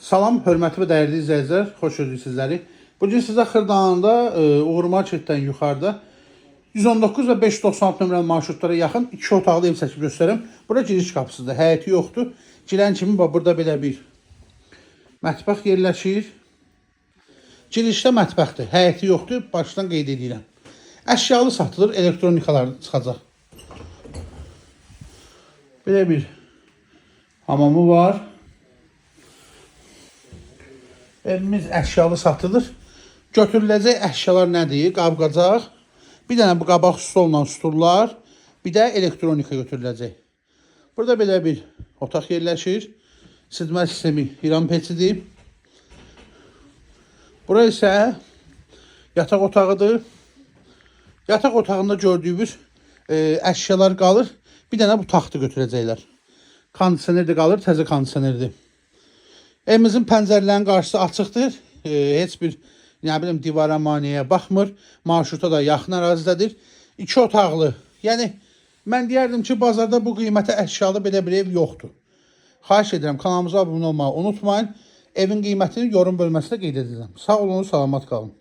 Salam, hörmətli və dəyərli izləyicilər, xoş gördük sizləri. Bugün sizə Xırdalanında Uğur Marketdən yuxarıda 119 və 596 nömrəli marşrutlara yaxın iki otaqlı ev çəkib göstərirəm. Bura giriş qapısıdır, həyəti yoxdur. Girən kimi bax burada belə bir mətbəx yerləşir. Girişdə mətbəxdir, həyəti yoxdur, başdan qeyd edirəm. Əşyalı satılır, elektronikalar çıxacaq. Belə bir hamamı var. Evimiz əşyalı satılır. Götürüləcək əşyalar nədir? Qabqacaq, bir dənə bu qabaq stolla stullar, bir də elektronika götürüləcək. Burada belə bir otaq yerləşir. Sidmə sistemi İran peçidir. Bura isə yataq otağıdır. Yataq otağında gördüyünüz əşyalar qalır. Bir dənə bu taxtı götürəcəklər. Kondisioner də qalır, təzə kondisionerdir. Evimizin pəncərələrinin qarşısı açıqdır. Heç bir nə bilim divara maneəyə baxmır. Marşruta da yaxın ərazidədir. İki otaqlı. Yəni mən deyərdim ki, bazarda bu qiymətə əşyalı belə bir ev yoxdur. Xahiş edirəm kanalımıza abunə olmağı unutmayın. Evin qiymətini yorum bölməsində qeyd edəcəm. Sağ olun, salamat qalın.